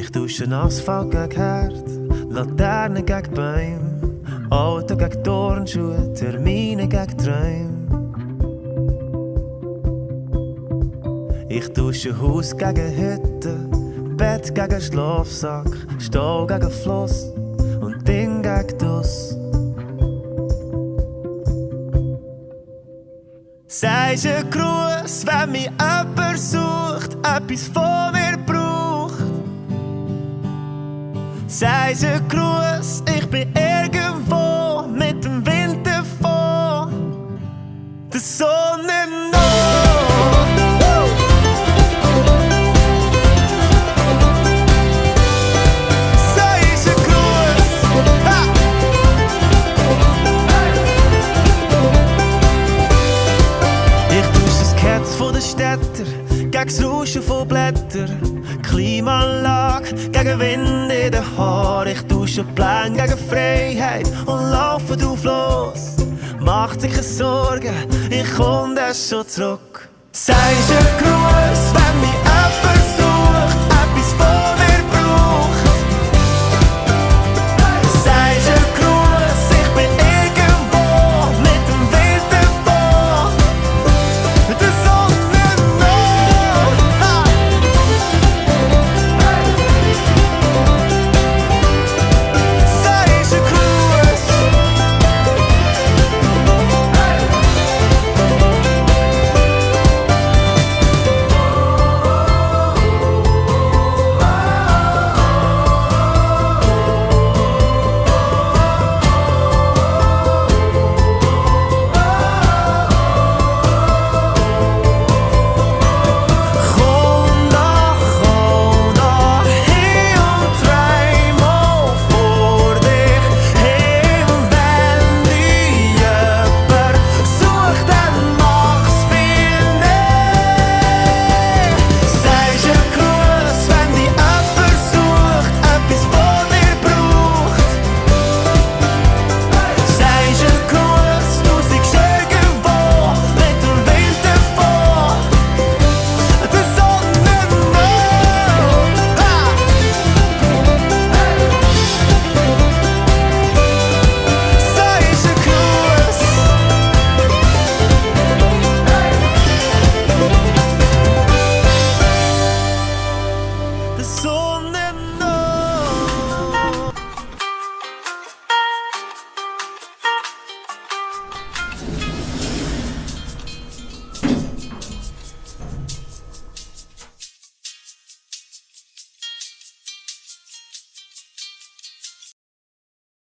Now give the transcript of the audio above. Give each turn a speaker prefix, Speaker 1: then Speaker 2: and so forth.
Speaker 1: Ich tausche Asphalt gegen Herd, Laternen gegen Bäume, Auto gegen Turnschuhe, Termine gegen Träume. Ich tausche Haus gegen Hütte, Bett gegen Schlafsack, Stau gegen Fluss und Ding gegen Dus. Sagst ein Gruß, wenn mich jemand sucht, etwas von mir braucht. Sagst ein Gruß, ich bin irgendwo mit dem Wind davon. Die Sonne noch. Sagst ein Gruß, ha! Ich tausche das Kerz von den Städtern gegen das Rauschen von Blättern, Klimaanlage gegen Wind in den Haaren. Ich tausche Pläne gegen Freiheit und laufe drauf los. Mach dir keine Sorgen, ich komm dann schon zurück. Sagst ein Gruß, wenn